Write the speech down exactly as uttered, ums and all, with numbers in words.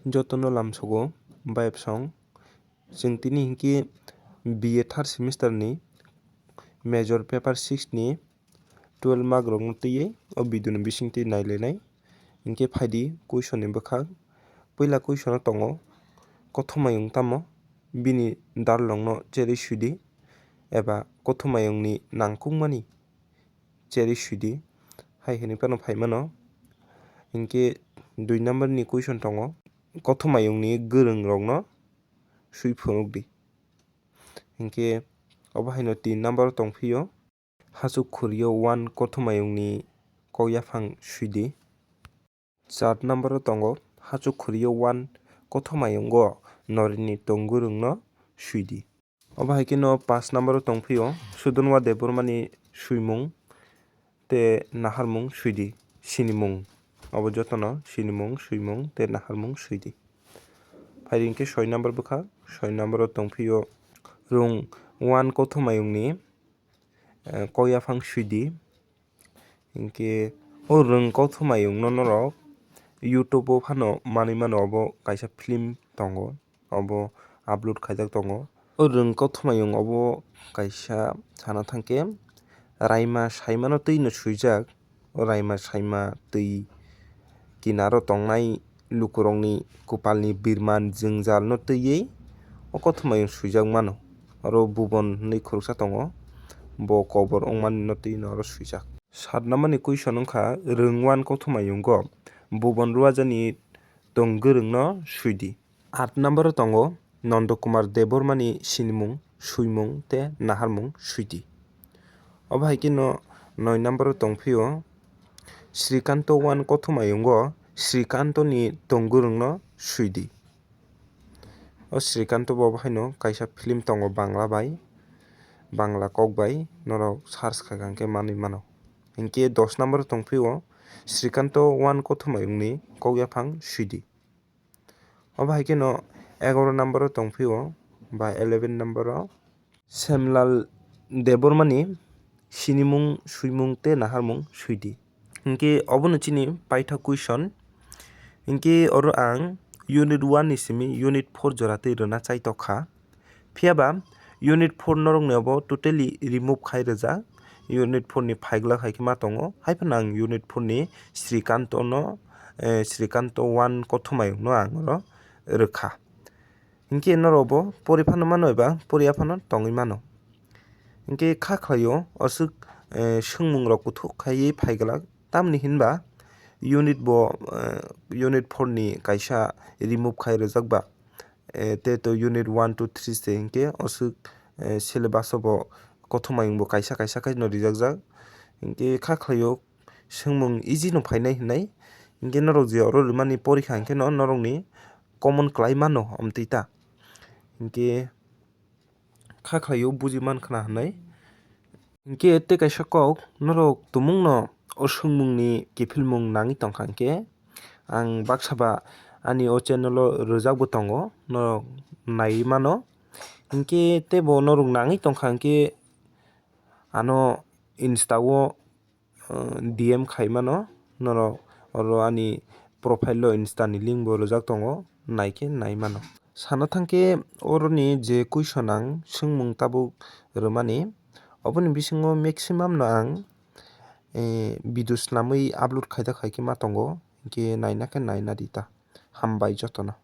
Jotono lamsogo bayapsong. Chwng tini hinkhe B A third semester ni major paper six ni twelve mark rokno twiwi o video ni bisingtwi nailainai. Hinkhe phaidi question ni bwkhak. Puila question o tongo, Kothomayung tamo? Bini darlongno cherwi swidi, eba Kothomayungni nangkukmani cherwi swidi, hai hwnwi phano phaimano. Hinkhe dui number ni question tongo, Kothomayungni gwrwngrokno swi phunukdi. Hinkhe obo haino tin number o tongphio, Hachuk Khurio one Kothomayungni kok yaphang swidi. Char number o tongo, Hachuk Khurio one Kothomayungo Norini tongwrwngno swidi. Obo hai kheno paanch number o tongphio, Sudonwa Debbarmani swimung tei naharmung swidi, sinimung. Obo jotono sinimung, swimung tei naharmung swidi. Phaidi hinkhe soi number bwkha, soi number o tongphio, Rung one Kothomayungni, eh, kok yaphang swidi. Hinkhe o Rung Kothomayungno norok YouTube o phano manwi mano, obo kaisa film tongo, obo upload khaijak tongo. O Rung Kothomayung obo kaisa sana thangkhe raima saimano twino swijak, o raima saima twi kinaro tongnai lukurokni kwpalni birman jwngjalno twiwi o Kothomayung swijak mano. Oro Bubon hwnwi khoroksa tongo, bo kobor wngmani no twi no oro swijak. Sat number ni question wngkha, Rung one Kothomayungo Bubon Ruajani tongwrwngno swidi. Aat number o tongo Nondo Kumar Debbarmani sinimung, swimung tei naharmung swidi. Obo hai kheno noi number o tongphio Srikanto one Kothomayungo Srikantoni tongwrwngno swidi. O Srikanto bo obo haino kaisa film tongo Bangla bai, Bangla kok bai, norok search khaikha hinkhe manwi mano. Hinkhe dos number o tongphio Srikanto one Kothomayungni kok yaphang swidi. Obo hai kheno egaroh number o tongphio ba eleven number o Semlal Debbarmani sinimung, swimung tei naharmung swidi. Hinkhe obono chini paithak question. Hinkhe oro ang unit one ni simi unit four jora twi rwna chai tokha. Phiya ba unit four norokni obo totally remove khai rwjak. Unit four ni phaigla hai khe ma tongo. Hai phano ang unit four ni Srikanto no, eh, Srikanto one Kothomayung no ang oro rwkha. Hinkhe norok bo pori phano mano eba poriya phano tongwi mano. Hinkhe kha khlaio aswk, eh, swngmung rok kuthuk khaiwi phaiglak. Tamni hinba unit bo, eh, unit four ni kaisa remove khai rwjak ba. Eh, tei to unit one, two, three se hinkhe aswk, eh, syllabus o bo Kothomayung bo kaisa kaisa khe no rijakjak. Hinkhe kha khlaio swngmung easy no phainai hinai. Hinkhe norok je oro rwmani porikha hinkhe no norokni common khlai mano amtwi ta. Hinkhe kha khlaio buji man khna hinai. Hinkhe tei kaisa kok norok tumungno o swngmungni kiphilmung nangwi tongkha hinkhe ang baksa ba ani o channel o rwjak bo tongo, norok naiwi mano. Hinkhe teibo norok nangwi tongkha hinkhe ano Insta o, uh, D M khai mano, norok oro ani profile o Insta ni link bo rwjak tongo, naikhe nai mano. Sana thangkhe oroni je question ang swngmung tabuk rwmani, oboni bisingo maximum no ang, eh, video swnamwi upload khaida khaikhe ma tongo, hinkhe naina khe naina di ta. Hambai jotono.